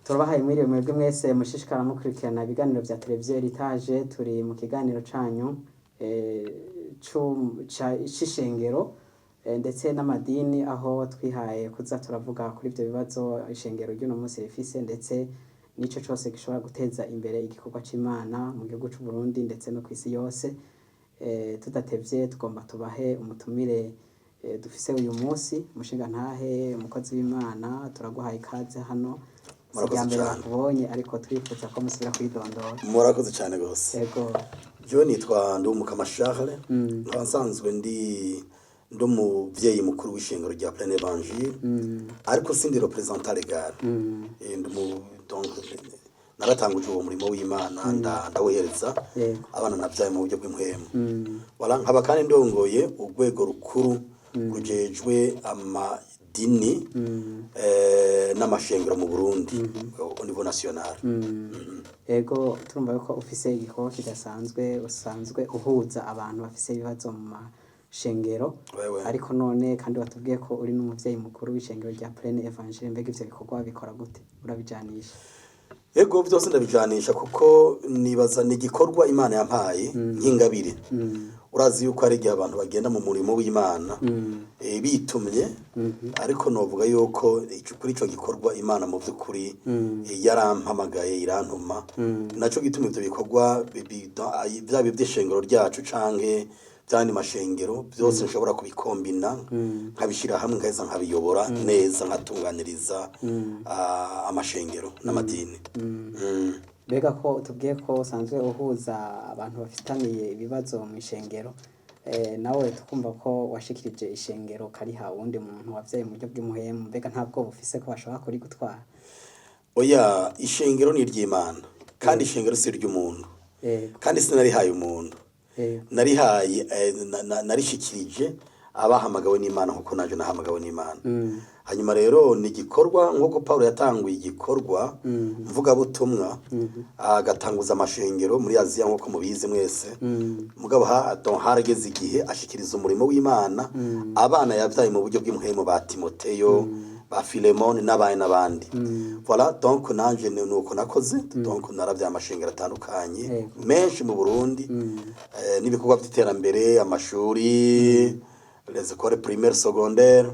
Turabahaye mwiriwe mwebwe mwese mushishikara mukurikirana ibiganiro vya televiziyo Heritage. Turi mu kiganiro canyu c'ishengero ndetse n'amadini, aho twihaye kuza turavuga kuri ivyo bibazo ishengero ry'uno munsi rifise, ndetse n'ico cose gishobora guteza imbere igikorwa c'Imana mu gihugu c'u Burundi ndetse no kw'isi yose. Tudatevye, tugomba tubahe umutumire dufise uyu munsi, umushingantahe, umukozi w'Imana. Turaguhaye ikaze hano. Si Murakoze irya mbere cane. bakubonye, ariko turifuza ko musubira kwidondora. Murakoze cyane rwose. Ego. Jewe nitwa Ndumukama Charles, nkaba nsanzwe ndi umuvyeyi mukuru w'ishengero rya Pleine Évangile, ariko sindi représentant légal. Donc naratanguje uwo murimo w'Imana, ndawuhereza abana navyaye mu buryo bw'impwemu. Voilà, nkaba kandi ndongoye urwego rukuru rujejwe amadini n'amashengero mu Burundi au niveau national. Ego, turumva yuko ufise igikorwa kidasanzwe, usanzwe uhuza abantu bafise ibibazo mu mashengero. Wewe. Ariko none kandi watubwiye ko uri n'umuvyeyi mukuru w'ishengero rya Pleine Évangile. Mbega ivyo bikorwa bikora gute, urabijanisha? Ego, byose ndabijanisha, kuko nibaza ni igikorwa Imana yampaye nk'ingabire. Urazi yuko hari igihe abantu bagenda mu murimo w'Imana bitumye, ariko novuga yuko kuri ico gikorwa Imana mu by'ukuri yarampamagaye, irantuma. Naco gituma ivyo bikorwa vyaba ivy'ishengero ryacu canke byandi mashengero, byose nshobora kubikombina, nkabishyira hamwe, nkaheza nkabiyobora neza, nkatunganiriza amashengero n'amadini. Mbega ko tubwiye ko usanzwe uhuza abantu bafitaniye ibibazo mu ishengero, nawe tukumva ko washikirije ishengero kariha uwundi muntu wavyaye mu buryo bw'impwemu, mbega nta bwoba ufise ko bashobora kurigutwara? Oya, ishengero ni iry'Imana, kandi ishengero si iry'umuntu. Kandi sinarihaye umuntu. Narihaye narishikirije abahamagawe n'Imana, nkuko naje nahamagawe n'Imana. Hanyuma rero ni igikorwa nk'uko Paul yatanguye igikorwa mvugabutumwa, agatanguza amashengero muri Aziya, nk'uko mubizi mwese. Mugabo donc harageze igihe ashikiriza umurimo w'Imana abana yabyaye mu buryo bw'impwemu, ba Timoteyo, ba Filemoni n'abandi n'abandi. Voilà, donc nanje ni nuko nakoze. Donc naravyaye amashengero atandukanye menshi mu Burundi, n'ibikorwa by'iterambere, amashuri, les écoles primaires, secondaires.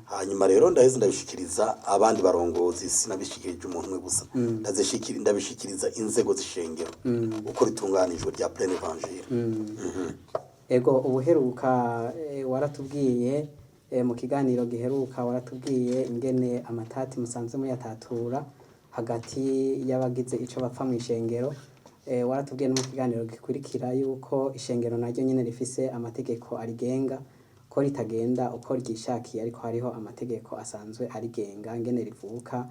Hanyuma rero ndaheze ndabishikiriza abandi barongozi. Sinabishikirije umuntu umwe gusa, ndabishikiriza inzego z'ishengero uko ritunganijwe rya Pleine Évangile. Ego, ubuheruka waratubwiye, mu kiganiro giheruka waratubwiye ingene amatati musanzwe muyatatura hagati y'abagize ico bapfa mu ishengero. Waratubwiye no mu kiganiro gikurikira yuko ishengero naryo nyene rifise amategeko arigenga, ko ritagenda uko ryishakiye, ariko hariho amategeko asanzwe arigenga, ingene rivuka,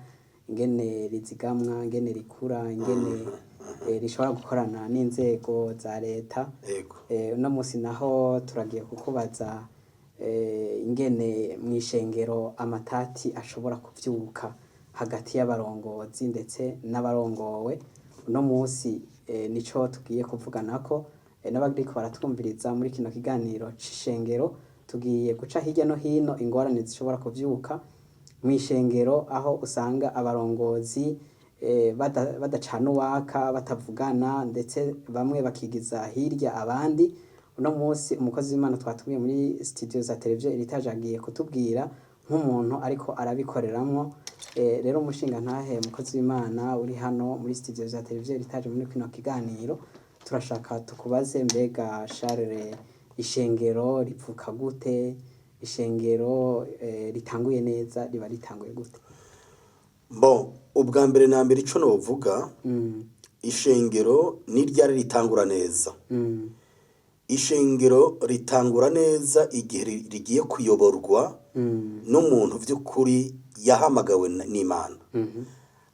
ingene rizigamwa, ingene rikura, ingene rishobora gukorana n'inzego za leta. Uno musi naho turagiye kukubaza ingene mw'ishengero amatati ashobora kuvyuka hagati y'abarongozi ndetse n'abarongowe. Uno musi nico tugiye kuvuganako n'abariko baratwumviriza muri kino kiganiro c'ishengero. Tugiye guca hirya no hino ingorane zishobora kuvyuka mw'ishengero, aho usanga abarongozi badacana uwaka, batavugana, ndetse bamwe bakigiza hirya abandi. Uno munsi umukozi w'Imana twatumiye muri studio za televiziyo Heritage agiye kutubwira nk'umuntu ariko arabikoreramwo. Rero umushingantahe, umukozi w'Imana uri hano muri studio za televiziyo Heritage muri kino kiganiro, turashaka tukubaze: mbega Charles, ishengero rivuka gute? Ishengero ritanguye neza riba ritanguye gute? Bon, ubwa mbere na mbere ico novuga, ishengero ni ryari ritangura neza? Ishengero ritangura neza igihe rigiye kuyoborwa n'umuntu vy'ukuri yahamagawe n'Imana,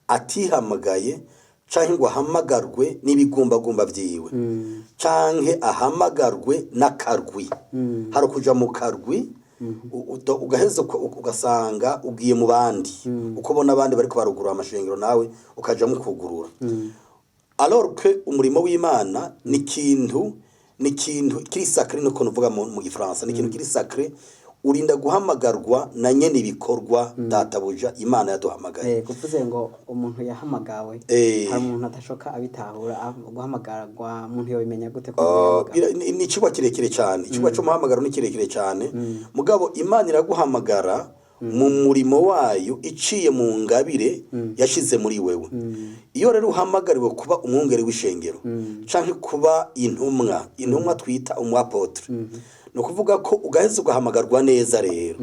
atihamagaye canke ngo ahamagarwe n'ibigumbagumba vyiwe, canke ahamagarwe n'akarwi. Hari ukuja mu karwi, ugaheza ugasanga ugiye mu bandi, uko ubona abandi bariko barugurura amashengero, nawe ukajamwo ukugurura, alors que umurimo w'Imana ni ikintu kiri sacré, niko nuvuga mu gifaransa, ni ikintu kiri sacré. Urinda guhamagarwa na nyene ibikorwa, databuja Imana yaduhamagaye. Kuvuze ngo umuntu yahamagawe, hari umuntu adashoka abitahura. Guhamagarwa umuntu yobimenya gute ko umuntu yahamagawe? Ni icigwa kirekire cyane. Icigwa c'umuhamagaro ni kirekire cyane, mugabo Imana iraguhamagara mu murimo wayo iciye mu ngabire yashize muri wewe. Iyo rero uhamagariwe kuba umwungere w'ishengero canke kuba intumwa twita umuapôtre, ni ukuvuga ko ugaheza ugahamagarwa neza. Rero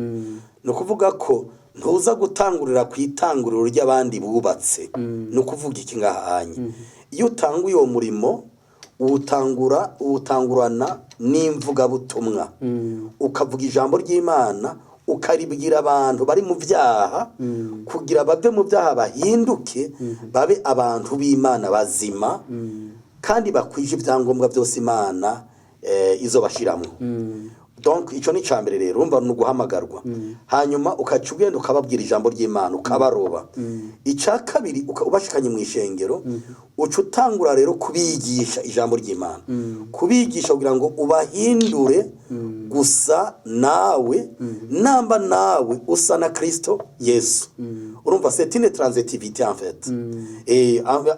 ni ukuvuga ko ntuza gutangurira ku itanguriro ry'abandi bubatse. Ni ukuvuga iki ngahanye? Iyo utanguye uwo murimo, uwutangura uwutangurana n'imvugabutumwa, ukavuga ijambo ry'Imana, ukaribwira abantu bari mu byaha kugira bave mu byaha, bahinduke, babe abantu b'Imana bazima kandi bakwije ibyangombwa byose Imana izobashiramwo. Donc ico ni icambere. Rero urumva ni uguhamagarwa, hanyuma ukaca ugenda ukababwira ijambo ry'Imana, ukabaroba. Icya kabiri, ubashikanye mu ishengero, uca utangura rero kubigisha ijambo ry'Imana, kubigisha kugira ngo ubahindure gusa nawe, namba nawe usa na Kristo Yesu. Urumva, c'est une transitivité en fait.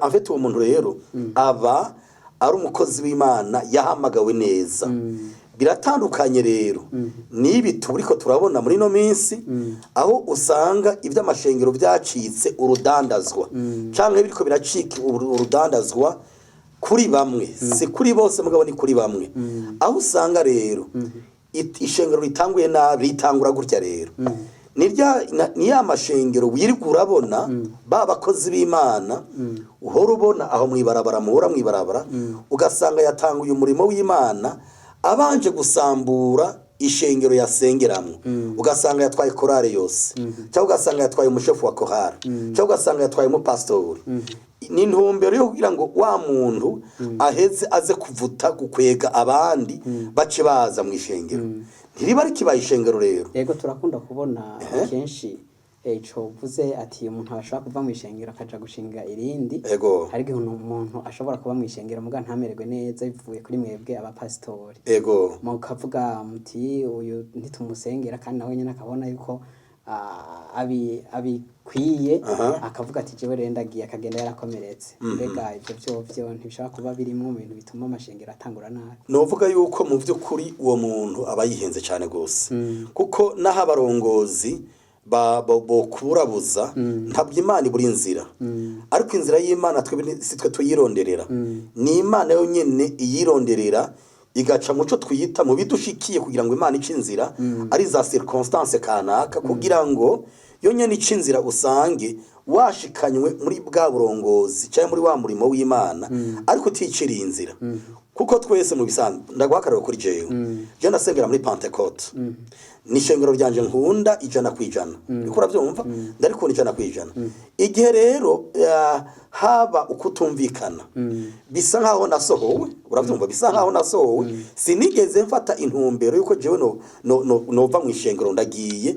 En fait, uwo muntu rero aba ari umukozi w'Imana yahamagawe neza. Biratandukanye rero n'ibi turiko turabona muri ino minsi, aho usanga iby'amashengero byacitse urudandazwa, canke biriko biracika urudandazwa kuri bamwe, si kuri bose, mugabo ni kuri bamwe. Aho usanga rero ishengero ritanguye nabi ritangura gutya. Rero ni ya mashengero wirirwa urabona ba bakozi b'Imana uhora ubona aho mwibarabara, muhora mwibarabara, ugasanga yatanguye umurimo w'Imana abanje gusambura ishengero yasengeramwo, ugasanga yatwaye korale yose, cyangwa ugasanga yatwaye umushefu wa korale, cyangwa ugasanga yatwaye umupasitori. Ni intumbero yo kugira ngo wa muntu aheze aze kuvuta gukwega abandi bace baza mu ishengero, ntiriba rikibaye ishengero rero. Yego, turakunda kubona kenshi ico uvuze ati umuntu ashobora kuva mu ishengero akaja gushinga irindi. Hari igihe umuntu ashobora kuba mu ishengero muga ntamererwe neza bivuye kuri mwebwe abapasitori, mukavuga muti uyu ntitumusengera, kandi nawe nyene akabona yuko abikwiye, akavuga ati jewe rero ndagiye, akagenda yarakomeretse. Mbega ivyo vyovyo ntibishobora kuba birimwo mu bintu bituma amashengero atangura nabi? Novuga yuko mu by'ukuri uwo muntu aba yihenze cyane rwose, kuko n'aho abarongozi bokuburabuza, ntabwo Imana ibura inzira. Ariko inzira y'Imana twebwe si twe tuyironderera, ni Imana yonyine iyironderera, igaca muco twiyita mu bidushikiye kugira ngo Imana ice inzira, ari za circonstance kanaka, kugira ngo yonyine ice inzira, usange washikanywe muri bwa burongozi cyangwa muri wa murimo w'Imana, ariko uticiriye inzira. Kuko twese mu bisanzwe, ndaguha akarorero kuri jewe. Jewe ndasengera muri Pentecôte, ni ishengero ryanje nkunda 100%, niko urabyumva, ndarikunda 100%. Igihe rero haba ukutumvikana, bisa nkaho nasohowe, urabyumva, bisa nkaho nasohowe. Sinigeze mfata intumbero yuko jewe nova mu ishengero, ndagiye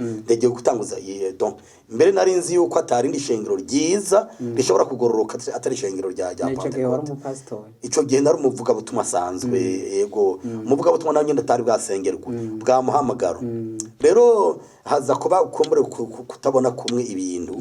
gutanguza. Donc mbere nari nzi yuko atari indi shengero ryiza rishobora kugororoka atari ishengero rya Ico gihe wari Pentecôte. umupasitori? Ico gihe nari umuvugabutumwa asanzwe. Yego, umuvugabutumwa nawe nyine atari bwasengerwa bwa muhamagaro. Rero haza kuba ukumbure kutabona kumwe ibintu.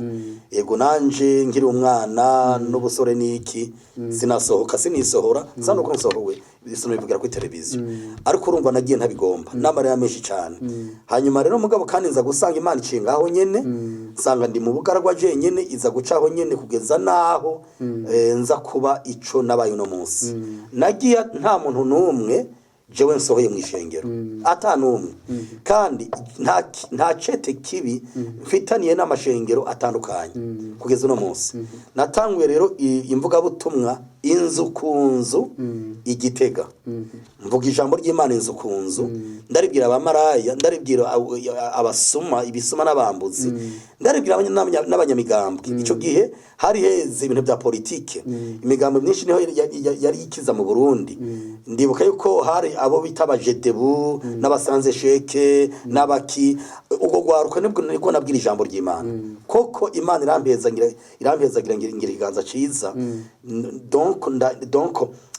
Yego, nanje nkiri umwana n'ubusore n'iki, sinasohoka, sinisohora, nsa nuko nsohowe, sinabivugira kuri televiziyo, ariko urumva nagiye ntabigomba n'amarira menshi cyane. Hanyuma rero mugabo kandi nza gusanga Imana icinga aho nyene, nsanga ndi mu bugaragwa jenyene, iza gucaho nyene kugeza naho nza kuba ico nabaye uno munsi. Nagiye nta muntu n'umwe jewe nsohoye mu ishengero, ata n'umwe, kandi nta cete kibi mfitaniye n'amashengero atandukanye kugeza uno munsi. Natanguye rero imvugabutumwa inzu ku nzu igitega, mvuga ijambo ry'Imana inzu ku nzu, ndaribwira abamaraya, ndaribwira abasuma, ibisuma n'abambuzi, ndaribwira n'abanyamigambwe. Icyo gihe hari heze ibintu bya politike, imigambi myinshi niho yari ikiza mu Burundi. Ndibuka yuko hari abo bita abajedebu n'abasanze sheke n'abaki. Ubwo rwaruka nibwo nabwira ijambo ry'Imana. Koko Imana irampezagira, ngira ikiganza ciza. Donc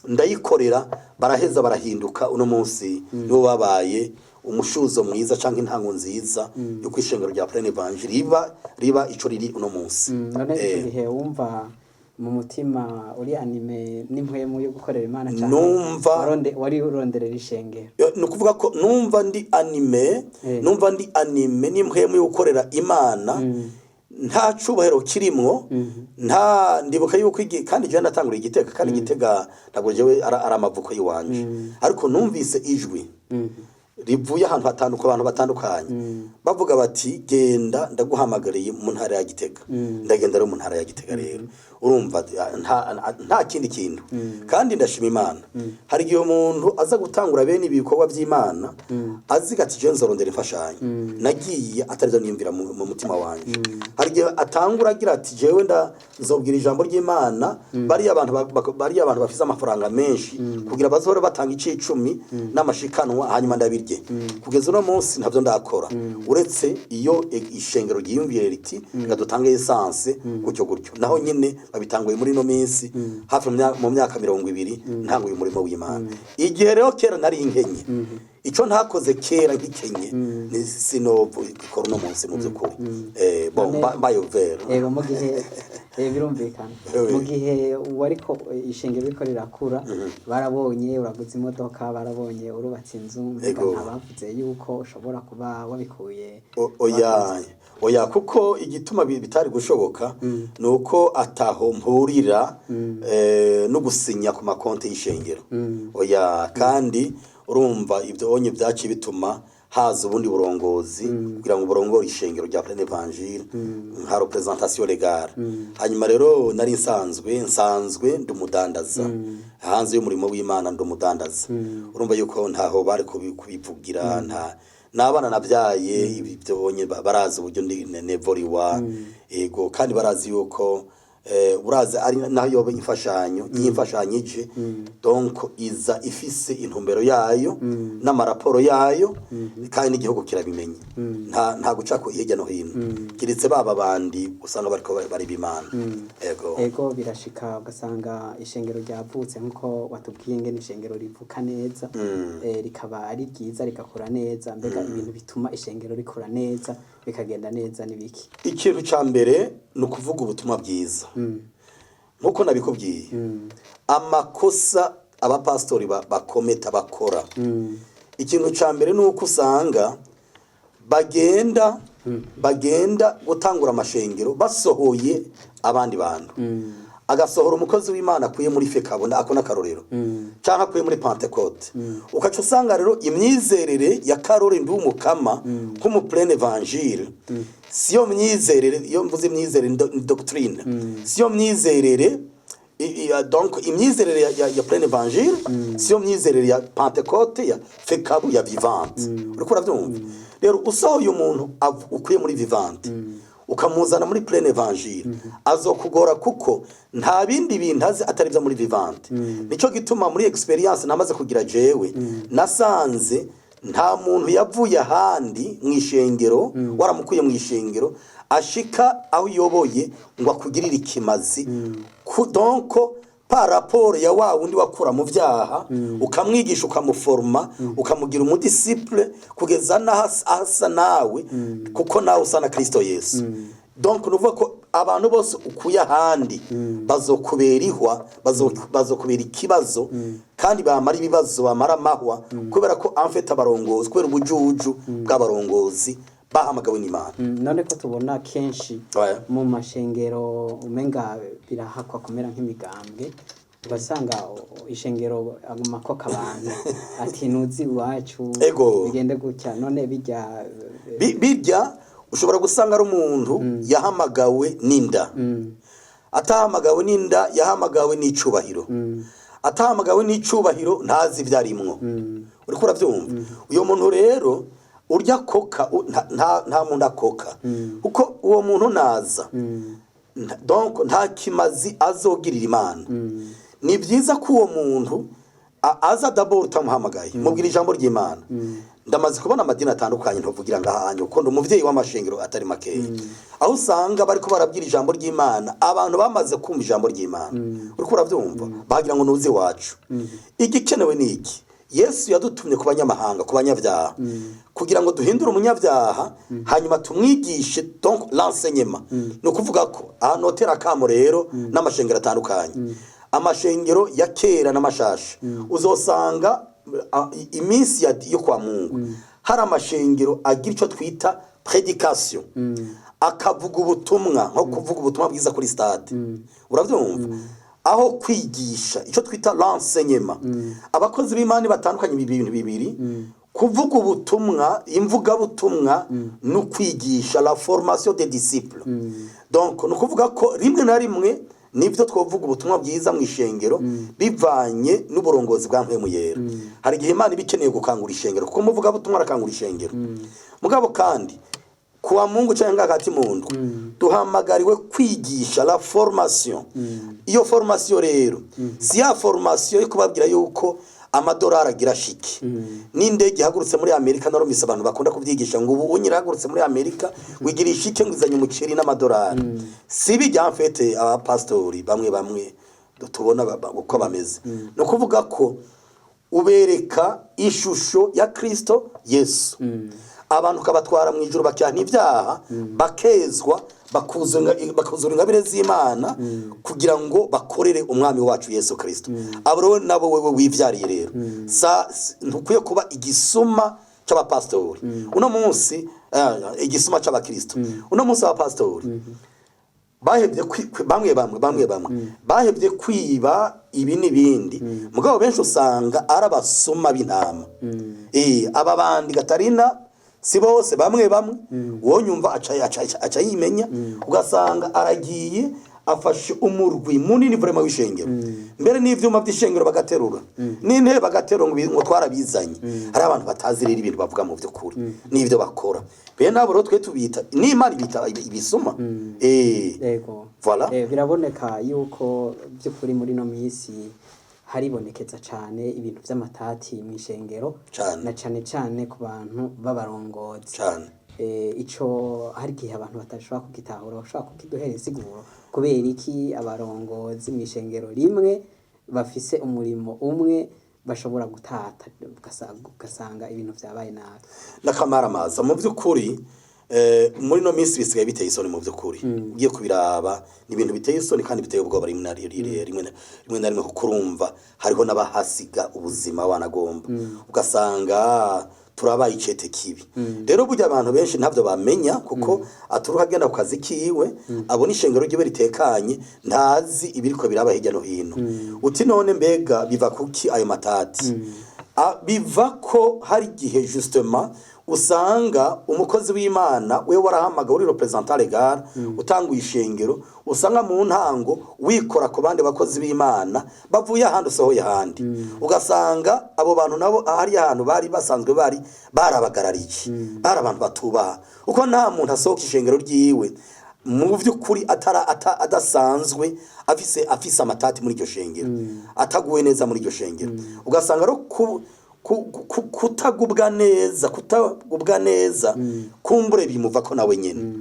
ndayikorera, baraheza barahinduka, uno munsi nibo babaye umushuzo mwiza canke intango nziza yo kwishengero rya Pleine Evangile riba ico riri uno munsi. None ico gihe wumva mu mutima uri animé n'impwemu yo gukorera Imana canke Numva wari uronderera ishengero? Ni ukuvuga ko numva ndi animé, numva ndi animé n'impwemu yo gukorera Imana, nta cubahiro kirimwo. Nta ndibuka yuko kandi jewe natanguriye Igitega, kandi Igitega ntabwo jewe ari amavuko y'iwanje, ariko numvise ijwi rivuye ahantu hatandukanye, abantu batandukanye bavuga bati: "Genda, ndaguhamagariye mu ntara ya Gitega." Ndagenda rero mu ntara ya Gitega. Rero urumva nta kindi kintu, kandi ndashima Imana. Hari igihe umuntu aza gutangura bene ibi bikorwa by'Imana aziga ati: "Je nzorondera imfashanyo." Nagiye atari byo niyumvira mu mutima wanje. Hari igihe atangura agira ati: "Jewe nzobwira ijambo ry'Imana bariya abantu bariya abantu bafise amafaranga menshi kugira bazohore batanga icicumi n'amashikanwa, hanyuma ndabirye." Kugeza uno munsi ntabyo ndakora, uretse iyo ishengero ryiyumviye riti: "Reka dutange essence," gutyo gutyo. Naho nyine babitanguye muri ino minsi, hafi mu myaka 20 ntanguye umurimo w'Imana. Igihe rero kera nari inkenye, ico ntakoze kera nkikenye ni sinobikora uno munsi mu by'ukuri. Bon, mbaye ouvert. Ego, mu gihe birumvikana, mu gihe wariko ishengero riko rirakura, barabonye uraguze imodoka, barabonye urubatse inzu, mbega ntabavuze yuko ushobora kuba wabikuye? Oya, oya, kuko igituma bitari gushoboka ni uko ataho mpurira no gusinya ku makonti y'ishengero. Oya, kandi urumva ibyo onye byaciye bituma haza ubundi burongozi kugira ngo burongore ishengero rya Pleine Evangile nka représentation légale. Hanyuma rero nari nsanzwe ndi umudandaza hanze y'umurimo w'Imana, ndi umudandaza. Urumva yuko ntaho bari kubivugira, nta n'abana nabyaye, ibyo bonye barazi uburyo ndi nevoriwa. Ego, kandi barazi yuko urazi ari naho yoba imfashanyo, iyi imfashanyo ije, donc iza ifise intumbero yayo n'amaraporo yayo, kandi n'igihugu kirabimenya. Nta guca ku hirya no hino, kiretse baba bandi usanga bariko bari bimana. Ego. Ego, birashika ugasanga ishengero ryavutse nkuko watubwiye ingene ishengero rivuka neza, rikaba ari ryiza, rigakura neza. Mbega ibintu bituma ishengero rikura neza, bikagenda neza n'ibiki? Ikintu ca mbere ni ukuvuga ubutumwa bwiza nkuko nabikubwiye. Amakosa abapasitori bakometa, bakora, ikintu ca mbere ni uko usanga bagenda gutangura amashengero basohoye abandi bantu, agasohora umukozi w'Imana akuye muri FECABU, ako n'akarorero, canke akuye muri Pentecôte. Ukaca usanga rero imyizerere ya Karori Nduwumukama nk'umu Pleine Évangile siyo myizerere. Iyo mvuze imyizerere ni doctrine, siyo myizerere donc imyizerere ya Pleine Évangile siyo myizerere ya Pentecôte, ya FECABU, ya Vivante. Uriko uravyumva? Rero usohoye umuntu ukuye muri Vivante ukamuzana muri Pleine Évangile, azokugora kuko nta bindi bintu azi atari byo muri Vivante. Nico gituma muri expérience namaze kugira jewe, nasanze nta muntu yavuye ahandi mu ishengero, waramukuye mu ishengero ashika aho uyoboye ngo akugirire ikimazi donc par rapport ya wa wundi wakura mu vyaha, ukamwigisha, ukamuforma, ukamugira umu disciple kugeza n'aho asa nawe, kuko nawe usa na Kristo Yesu. Donc nuvuga ko abantu bose ukuye ahandi bazokubera ihwa, bazokubera ikibazo, kandi bamara ibibazo, bamara amahwa, kubera ko en fait abarongozi, kubera ubujuju bw'abarongozi bahamagawe n'Imana. None ko tubona kenshi mu mashengero umenga birahakwa kumera nk'imigambwe, ugasanga ishengero aguma koka abantu ati: "Nuzi iwacu, bigende gutya." None bijya Birya ushobora gusanga ari umuntu yahamagawe n'inda, atahamagawe n'inda, yahamagawe n'icubahiro, atahamagawe n'icubahiro ntazi ibyo arimwo. Uriko uravyumva? Uyo muntu rero urya koka nta muntu akoka, kuko uwo muntu naza donc nta kimazi azogirira Imana. Ni byiza ko uwo muntu aza d'abord utamuhamagaye, mubwira ijambo ry'Imana. Ndamaze kubona amadini atandukanye, ntuvugira ngahanyu kuko ndi umuvyeyi w'amashengero atari makeya, aho usanga bariko barabwira ijambo ry'Imana abantu bamaze kumva ijambo ry'Imana. Uriko uravyumva? Bagira ngo nuzi iwacu. Igikenewe ni iki? Yesu yadutumye ku banyamahanga, ku banyabyaha, kugira ngo duhindure umunyabyaha, hanyuma tumwigishe, donc l'enseignement. Ni ukuvuga ko ahantu hotera akamo rero n'amashengero atandukanye, amashengero ya kera n'amashasha, uzosanga iminsi yo kwa Mungu hari amashengero agira icyo twita prédication, akavuga ubutumwa, nko kuvuga ubutumwa bwiza kuri stade, urabyumva, aho kwigisha icyo twita l'enseignement. Abakozi b'Imana batandukanye ibi bintu bibiri: kuvuga ubutumwa, imvugabutumwa, no kwigisha, la formation des disciples. Donc ni ukuvuga ko rimwe na rimwe nibyo twavuga ubutumwa bwiza mu ishengero bivanye n'uburongozi bwa Mpwemu Yera. Hari igihe Imana iba ikeneye gukangura ishengero, kuko umuvugabutumwa arakangura ishengero. Mugabo kandi kuwa Mungu cyangwa hagati mu ndwi duhamagariwe kwigisha, la formation. Iyo formation rero si ya formation yo kubabwira yuko amadolari agira shiki n'indege ihagurutse muri Amerika. Narumvise abantu bakunda kubyigisha ngo ubu unyira ihagurutse muri Amerika wigira ishike ngo izanye umuceri n'amadolari. Si bijya mfete abapasitori bamwe bamwe tubona uko bameze. Ni ukuvuga ko ubereka ishusho ya Kristo Yesu, abantu ukabatwara mu ijuru, bakihana ibyaha, bakezwa, bakuzura ingabire z'Imana kugira ngo bakorere Umwami wacu Yesu Kristo. Abo rero nabo wewe wivyariye rero ntukwiye kuba igisuma c'abapasitori uno munsi, igisuma c'abakristo uno munsi. Abapasitori bahevye bamwe bamwe bahevye kwiba ibi n'ibindi, mugabo benshi usanga ari abasuma b'intama. Aba bandi Gatarina, si bose, bamwe bamwe wonyumva aca yimenya, ugasanga aragiye afashe umurwi munini vraiment w'ishengero, mbere n'ivyuma by'ishengero bagaterura, n'intebe bagaterura, ngo twarabizanye. Hari abantu batazi rero ibintu bavuga mu by'ukuri n'ibyo bakora. Bene abo rero twe tubita, n'Imana ibita ibisuma. Yego. Voilà. Biraboneka yuko by'ukuri muri no minsi haribonekeza cane ibintu vy'amatati mw'ishengero, Cane. na cane cane ku bantu b'abarongozi. Cane. Ico hari igihe abantu batashobora kugitahura. Bashobora kukiduhera insiguro kubera iki abarongozi mw'ishengero rimwe bafise umurimo umwe bashobora gutata, ugasanga ibintu vyabaye nabi? N'akamaramaza mu by'ukuri. Muri no minsi bisigaye biteye isoni mu by'ukuri. Ugiye kubiraba, ni ibintu biteye isoni kandi biteye ubwoba rimwe na rimwe, kuko urumva hariho n'abahasiga ubuzima wanagomba, ugasanga turabaye icete kibi. Rero burya abantu benshi ntabyo bamenya, kuko aturuka agenda ku kazi kiwe, abona ishengero ryiwe ritekanye, ntazi ibiriko biraba hirya no hino. Uti none mbega biva kuki ayo matati? Biva ko hari igihe justement usanga umukozi w'Imana we warahamagawe, uri représentant légal, utanguye ishengero, usanga mu ntango wikora ku bandi bakozi b'Imana bavuye ahandi, usohoye ahandi, ugasanga abo bantu nabo ahari ahantu bari basanzwe bari barabagarariye, bari abantu batubaha, uko nta muntu asohoka ishengero ryiwe mu by'ukuri atara adasanzwe afise amatati muri iryo shengero, ataguwe neza muri iryo shengero. Ugasanga rero kutagubwa neza kumbure bimuva ko nawe nyene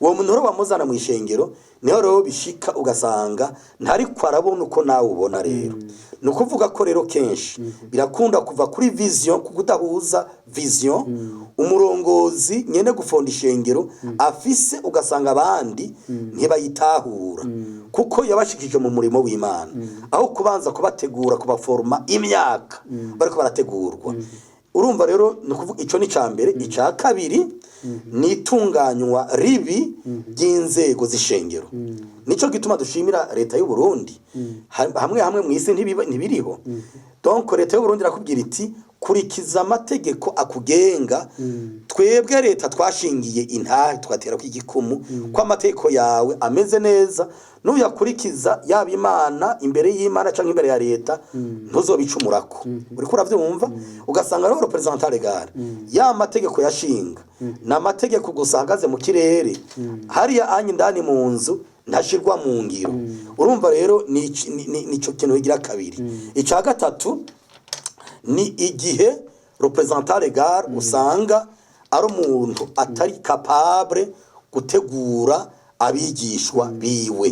uwo muntu rero bamuzana mu ishengero, niho rero bishika ugasanga ntariko arabona uko nawe ubona. Rero ni ukuvuga ko rero kenshi birakunda kuva kuri vision, ku kudahuza vision umurongozi nyene gufonda ishengero afise, ugasanga abandi ntibayitahura kuko yabashikije mu murimo w'Imana aho kubanza kubategura, kubaforoma imyaka bariko barategurwa. Urumva rero ni ukuvuga ico ni ca mbere. Ica kabiri ni itunganywa ribi ry'inzego z'ishengero. Nico gituma dushimira leta y'u Burundi. Hamwe hamwe mu isi ntibiriho. Donc leta y'u Burundi irakubwira iti: "Kurikiza amategeko akugenga. Twebwe leta twashingiye intahe, tugatera ko igikumu ko amategeko yawe ameze neza, nuyakurikiza, yaba Imana, imbere y'Imana cyangwa imbere ya leta, ntuzobicumurako." Uriko uravyumva? Ugasanga rero représentant légal ya mategeko yashinga ni amategeko gusa ahagaze mu kirere hariya anya indani mu nzu, ntashirwa mu ngiro. Urumva rero nico kintu kigira kabiri. Ica gatatu ni igihe représentant légal usanga ari umuntu atari capable gutegura abigishwa biwe.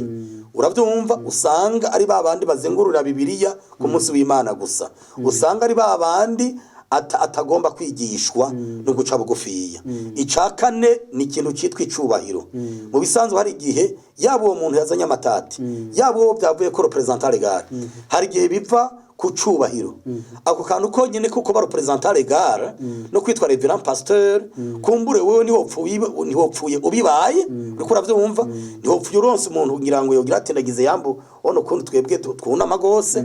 Urabyumva, usanga ari ba bandi bazengurura Bibiliya ku munsi w'Imana gusa, usanga ari ba bandi atagomba kwigishwa no guca bugufiya. Icya kane ni ikintu cyitwa icubahiro. Mu bisanzwe hari igihe yaba uwo muntu yazanye amatati, yaba uwo byavuye ko représentant légal, hari igihe biva ku cubahiro. Ako kantu konyine ko kuba représentant légal no kwitwa révérend pasteur, kumbure wewe ntiwopfuye ubibaye, uriko uravyumva, ntiwopfuye uronse umuntu ngira ngo yogira ati ndagize yambu ono ukuntu twebwe twunama gose.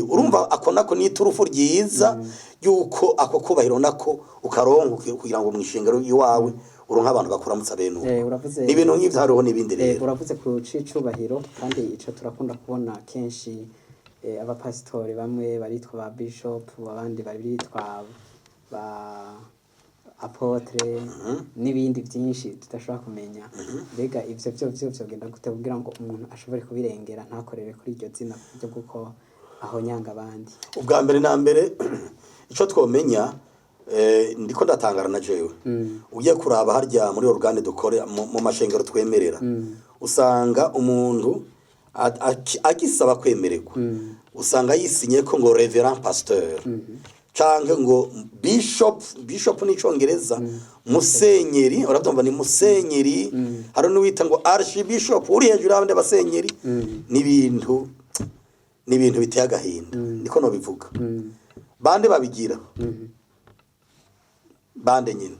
Urumva ako nako ni iturufu ryiza yuko ako kubahiro nako ukaronka kugira ngo mwishengero iwawe uronke abantu bakuramutsa bene uko. Uravuze Ni ibintu nk'ivyo, hariho n'ibindi rero. Uravuze ku c'icubahiro, kandi ico turakunda kubona kenshi, abapasitori bamwe baritwa ba bishop, abandi baritwa ba apôtre n'ibindi byinshi tudashobora kumenya. Mbega ivyo vyo vyogenda gute kugira ngo umuntu ashobore kubirengera, ntakorere kuri iryo zina ryo kuko ahonyanga abandi? Ubwa mbere na mbere, icyo twomenya, ndiko ndatangara na jewe, ugiye kuraba harya muri organe dukore mu mashengero twemerera, usanga umuntu agisaba kwemererwa, usanga yisinye ko ngo révérend pasteur canke ngo bishop. Bishop ni icongereza, musenyeri, urabyumva, ni musenyeri. Hari n'uwita ngo archbishop, uri hejuru y'abandi basenyeri. Ni ibintu biteye agahinda, niko nobivuga. Bande babigira? Bande nyine,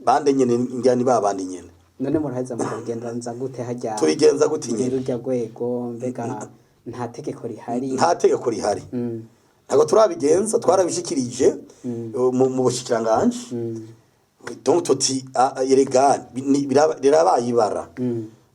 bande nyine, ngira ni ba bandi nyine. None muraheza mukabigenza gute hajya? Tubigenza gute Muri nyine? rurya rwego, mbega nta tegeko rihari? Nta tegeko rihari. Ntabwo turabigenza, twarabishikirije mu bushikiranganji. Donc tuti erega rirabaye ibara.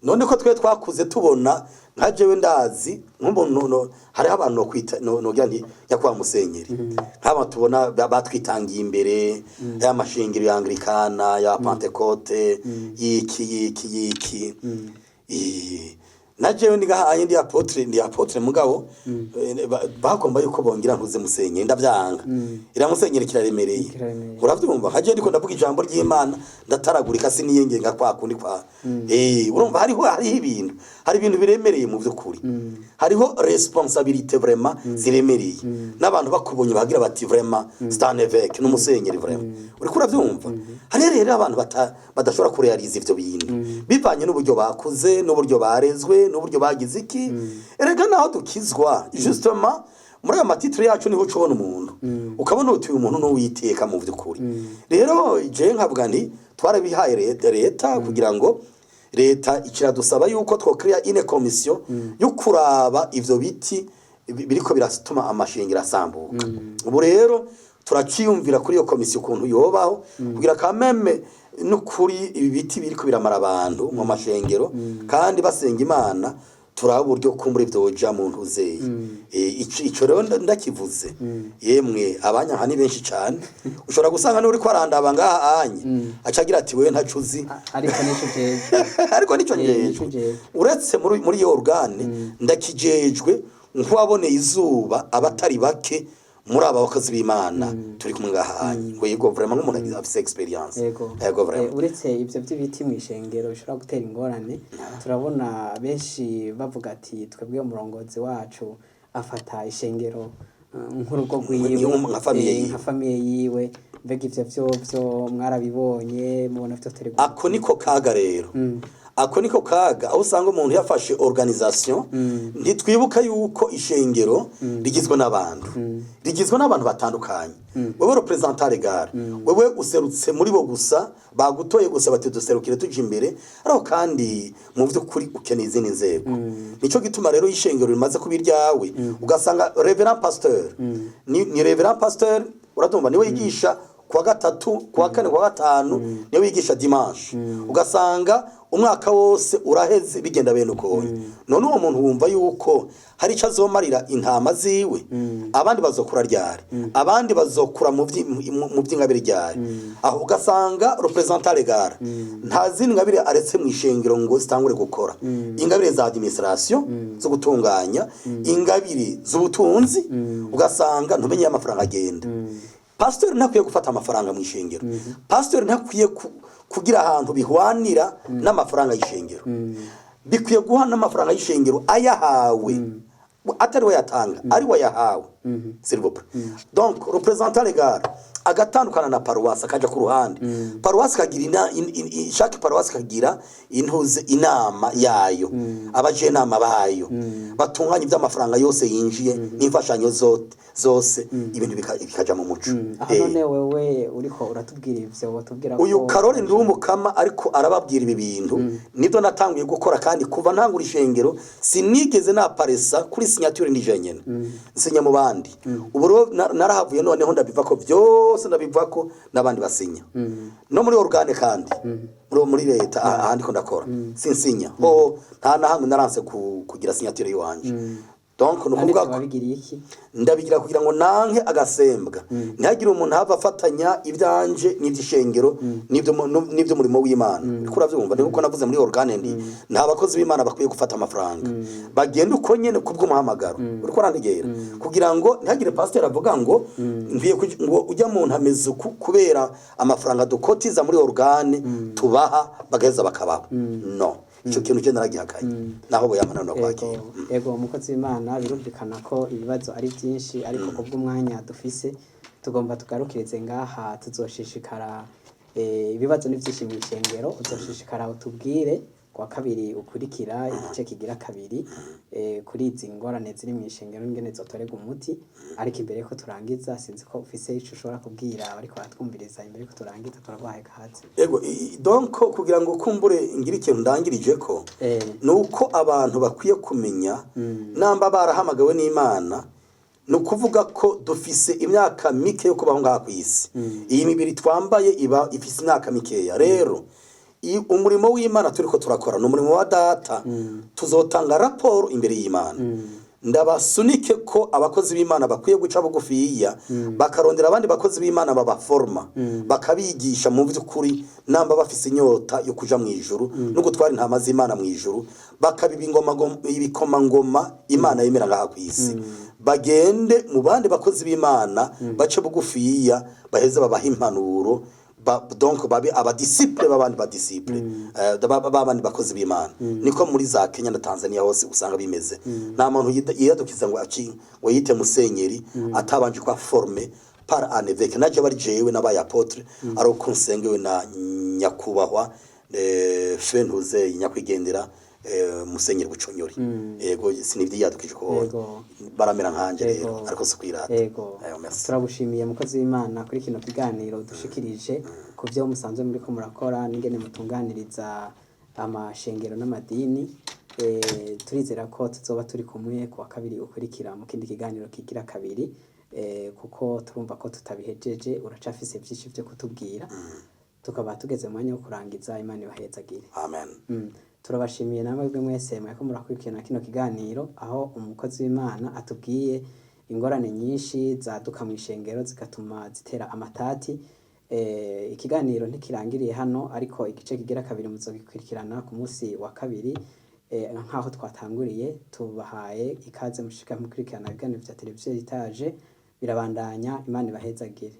None ko twe twakuze tubona nka jewe ndazi nk'umuntu hariho abantu nokwita nogira nti nyakubahwa musenyeri, nk'aba tubona batwitangiye imbere ya mashengero ya Anglikana, ya Pentecote, yiki yiki yiki. Na jewe ndigahaye ndi apôtre, ndi apôtre, mugabo bagomba yuko bongera ntuze musenyeri, ndavyanga. Ira musenyeri kiraremereye. Kiraremereye. Uravyumva, nka jewe ndiko ndavuga ijambo ry'Imana ndataragurika, siniyengenga kwa kundi kwa urumva hariho ibintu, hari ibintu biremereye mu vy'ukuri, hariho responsabilité vraiment ziremereye, n'abantu bakubonye bagira bati vraiment c'est un évêque, n'umusenyeri vraiment, uriko uravyumva. Hariho rero abantu badashobora kurealiza ivyo bintu bivanye n'uburyo bakuze, n'uburyo barezwe, n'uburyo bagize iki. Erega naho dukizwa, justement muri ayo ma titres yacu niho uca ubona umuntu, ukabona uti uyu muntu n'uwiteka mu by'ukuri. Rero je nkavuga nti twarabihaye leta kugira ngo leta ikiradusaba yuko twokreya une commission yo kuraba ivyo biti biriko biratuma amashengero asambuka. Ubu rero turaciyumvira kuri iyo komisiyo ukuntu yobaho, kugira kameme n'ukuri ibi biti biriko biramara abantu mu mashengero kandi basenga Imana, turaba uburyo kumbura vyoja mu ntuzeye. Ico rero ndakivuze, yemwe abanyanka ni benshi cane. Ushobora gusanga n'uri ko arandaba ngaha anye acagira ati wewe ntaco uzi. Ariko nico jejwe. Ariko nico Nico njejwe. njejwe. Uretse muri iyo organe, ndakijejwe nk'uwaboneye izuba abatari bake muri aba bakozi b'Imana turi kumwe ngahanye, ngo yego vraiment nk'umuntu afise expérience. Yego vraiment. Uretse ivyo by'ibiti mu ishengero bishobora gutera ingorane, turabona benshi bavuga ati twebwe umurongozi wacu afata ishengero nk'urugo rwiwe, Nka famille yiwe. Nka famille yiwe. Mbega ivyo vyo mwarabibonye, mubona vyo turi Ako niko kaga rero, ako niko kaga, aho usanga umuntu yafashe organisation. Ntitwibuka yuko ishengero rigizwe n'abantu, rigizwe n'abantu batandukanye. Wewe représentant légal, wewe userutse muri bo gusa, bagutoye gusa bati duserukire tuje imbere, ariko kandi mu by'ukuri ukeneye izindi nzego. Nico gituma rero ishengero rimaze kuba iryawe, ugasanga révérend pasteur ni révérend pasteur, uratumva, niwe yigisha kuwa gatatu, kuwa kane, kuwa gatanu, niwe wigisha dimanche, ugasanga umwaka wose uraheze bigenda bene ukonye. None uwo muntu wumva yuko hari icyo azomarira intama ziwe? Abandi bazokura ryari? Abandi bazokura mu by'ingabire ryari? Aho ugasanga représentant légal nta zindi ngabire aretse mu ishengero ngo zitangure gukora: ingabire za administration, zo gutunganya, ingabire z'ubutunzi, ugasanga ntumenye iyo amafaranga agenda. Pasiteri ntakwiye gufata amafaranga mu ishengero, pasiteri ntakwiye kugira ahantu bihwanira n'amafaranga y'ishengero. Bikwiye guha n'amafaranga y'ishengero ayahawe, atari we yatanga, ari we yahawe, s'il vous plaît. Donc représentant légal agatandukana na paruwasi, akaja ku ruhande. Paruwasi kagira chaque paruwasi kagira intuze, inama yayo, abajenama bayo batunganya iby'amafaranga yose yinjiye n'imfashanyo zose, ibintu bikaja mu muco. Aho none wewe uriko uratubwira ivyo, wotubwira ko Uyu Karori Nduwumukama ariko arababwira ibi bintu, nibyo natanguye gukora, kandi kuva ntangura ishengero sinigeze naparesa kuri signature, ndi jenyene nsinya mu bandi. Ubu rero narahavuye, noneho ndabiva ko byose, ndabiva ko n'abandi basinya no muri organe, kandi muri leta ahandi ko ndakora sinsinya ho, nta na hamwe naranse kugira signature yiwanje. Donc ni None ukuvuga ivyo ko wabigiriye iki? Ndabigira kugira ngo nanke agasembwa, ntihagire umuntu hava afatanya ibyanje n'iby'ishengero n'iby'umurimo w'Imana. Uriko uravyumva? Ni nkuko navuze muri organe, ndi nta bakozi b'Imana bakwiye gufata amafaranga, bagenda uko nyene kubw'umuhamagaro. Uriko urantegera? Kugira ngo ntihagire pasiteri avuga ngo nkwiye ngo ujya mu ntameze uku kubera amafaranga dukotiza muri organe tubaha, bagaheza bakabaho. No ico kintu je naragihakanye, naho boyamana no kwakira. Ego, umukozi w'Imana, birumvikana ko ibibazo ari byinshi, ariko kubw'umwanya dufise tugomba tugarukirize ngaha. Tuzoshishikara, ibibazo ni byinshi mu ishengero, uzoshishikara utubwire kuwa kabiri ukurikira igice kigira kabiri, kuri izi ngorane ziri mu ishengero n'ingene zotorerwa umuti. Ariko imbere yuko turangiza, sinzi ko ufise ico ushobora kubwira abariko baratwumviriza. Imbere yuko turangiza, turaguhaye kaze. Ego, donc kugira ngo kumbure ngire ikintu ndangirije ko, ni uko abantu bakwiye kumenya namba barahamagawe n'Imana. Ni ukuvuga ko dufise imyaka mike yo kubaho ngaha ku isi. Iyi mibiri twambaye iba ifise imyaka mikeya. Rero umurimo w'Imana turiko turakora ni umurimo wa Data, tuzotanga raporo imbere y'Imana. Ndabasunike ko abakozi b'Imana bakwiye guca bugufiya, bakarondera abandi bakozi b'Imana babaforma, bakabigisha mu by'ukuri namba bafise inyota yo kuja mu ijuru no gutwara intama z'Imana mu ijuru, bakabiba ibikomangoma Imana yemera ngaha ku isi. Bagende mu bandi bakozi b'Imana, bace bugufiya, baheze babaha impanuro, donc babe abadisciple b'abandi badisciple, b'abandi bakozi b'Imana. Niko muri za Kenya na Tanzania hose usanga bimeze. Nta muntu yiyadukiza ngo aci ngo yite musenyeri atabanje kwa formé par un évêque. Naje bari jewe n'abaye apôtre ari uko nsengewe na nyakubahwa Fentuze nyakwigendera, musenyeri Buconyori. Yego, sinivyiyadukije ko baramera nkanje rero, ariko si kwirata. Ayo, merci. Turagushimiye, mukozi w'Imana, kuri kino kiganiro dushikirije ku byo musanzwe muriko murakora n'ingene mutunganiriza amashengero n'amadini. Turizera ko tuzoba turi kumwe kuwa kabiri ukurikira mu kindi kiganiro kigira kabiri, kuko turumva ko tutabihejeje, uracafise byinshi byo kutubwira. Tukaba tugeze mu mwanya wo kurangiza. Imana ibahezagire. Amen. Turabashimiye namwe bwe mwese mwariko murakurikirana kino kiganiro, aho umukozi w'Imana atubwiye ingorane nyinshi zaduka mu ishengero zigatuma zitera amatati. Ikiganiro ntikirangiriye hano, ariko igice kigira kabiri muzogikurikirana ku munsi wa kabiri, nk'aho twatanguriye. Tubahaye ikaze mushika mukurikirana ibiganiro vya televiziyo itaje birabandanya. Imana ibahezagire.